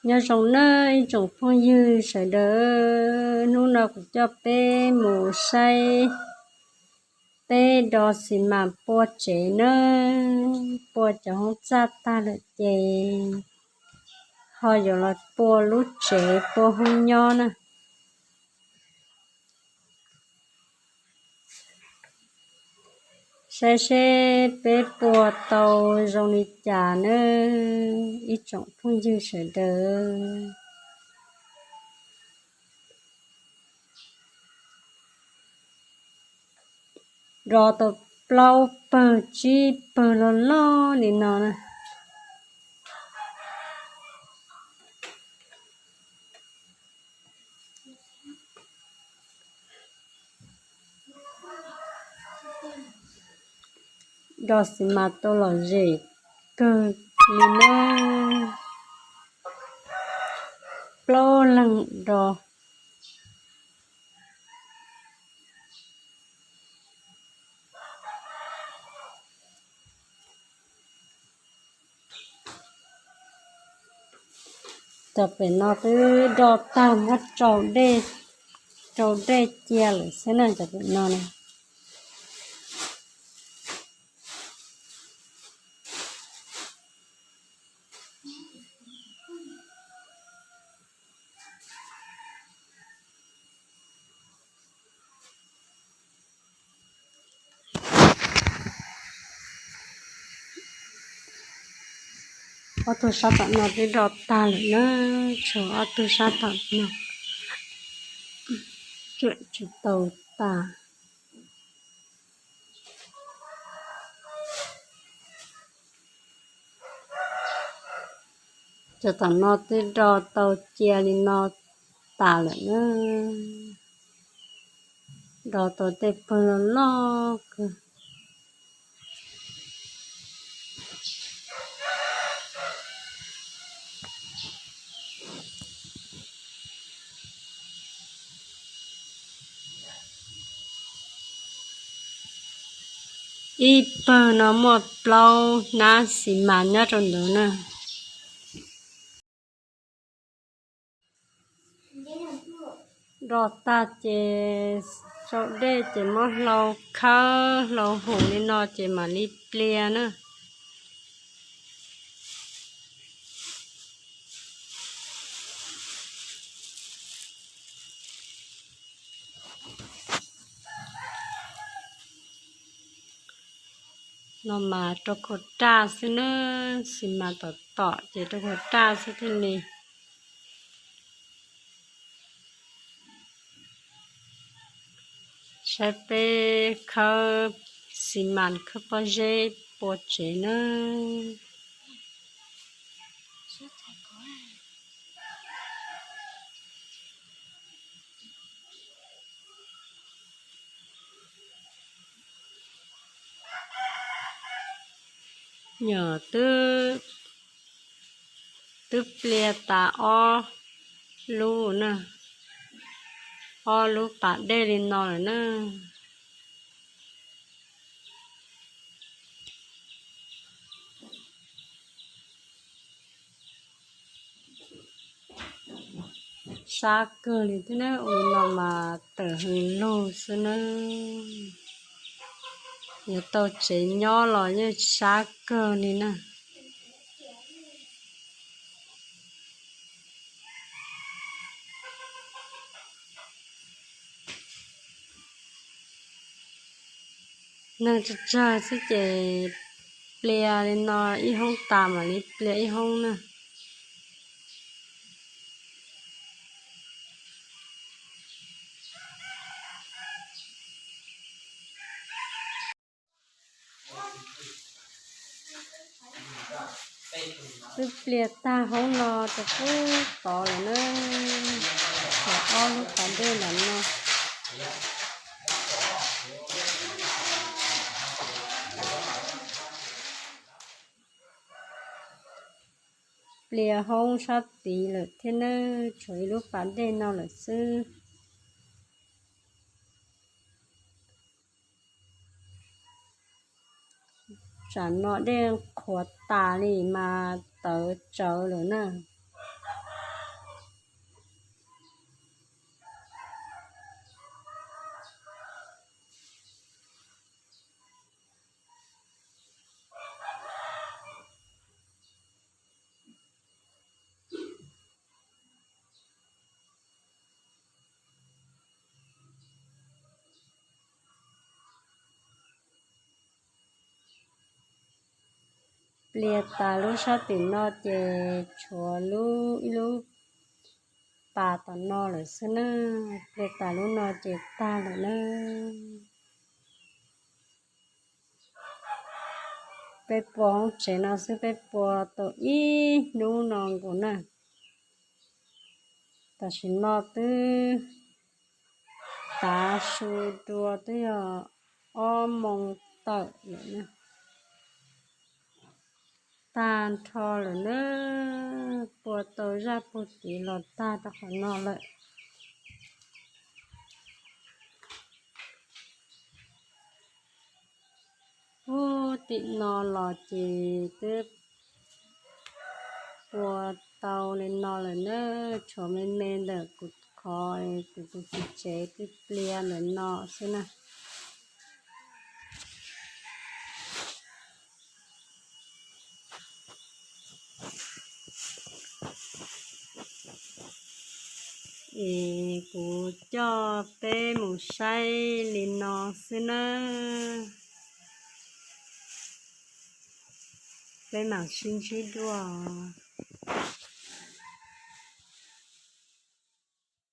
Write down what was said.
Nyob zoo nawb ib tsoom phooj ywg sawv daws, hnub no kuv coj peb mus saib peb do xis mas pua tsev nawb. Pua cov hoob txaj tag lawm ces ho yuav los pua lub tsev pua hoob nyob na. Saib seb peb pua tau zoo li cas nawb ib tsoom phooj ywg sawv daws. Do tau plaub pawg tsib pawg loj loj li no na. Do xis mas tau lom zem kawg li no, plaub leeg do. Cov pem no twb do tag muab rau dej, rau dej cia lawm xwb na cov pem no na. Ob tug sab tom no twb do tag lawm na, tshuav ob tug sab tom no tseem tsis tau tas. Cov tom no twb do tau cia li no tas lawm na. Do tau tej pawg loj loj kawg. Ib pawg no muaj plaub hnab xis mas nyob rau ntawd na. Do tag ces sau dej ces muab hlau khawb hlau hum li no ces mam li plia na. No mas rau khuv raj xwb na, xis mas tom tom ces rau khuv raj xwb thiaj li. Saib peb khawb xis mas khawb pob zeb pua tsev na. Nyuam twb, twb plia tas ob lub na, ob lub pas dej li no lawm na. Sab kawg li thiab na, ua li no mas tawm hws lug xwb na. Yuav tau tsev nyob los yeej sab kawg li na. Neeg tsawg tsawg xwb ces plia li no ib hoob tas mam li plia ib hoob na. Twb plia tag hoob no rau pub tod lawm na, tshuav ob lub pas dej ntawm no. Plia hoob sab tid lawm thiab nawb, tshuav ib lub pas dej no lawm xwb. Tsam no dej qhuav tas li mas tawv tsawv lawm na. Pliag tas lub sab tim no ces tshuav lub ib lub pas tom no lawm xwb na. Pliag tas lub no ces tag lawm na. Peb pua hoob tsev no xwb peb pua tau ib hnub no nkaus na. Tam sim no twb tav su dua twb yog ob moos tawm lawm na. Tag nrho lawm na, pua tau zaj puag tid los tag rau qhov no lawm. Ub, tim no los ces twb pua tau li no lawm na, tshuav me me ntawm kuv qhov, kuv tus txiv tsev twb pliag ntawm no xwb na. Es kuv coj peb mus saib li no xwb nawb. Peb mam sib ntsib dua.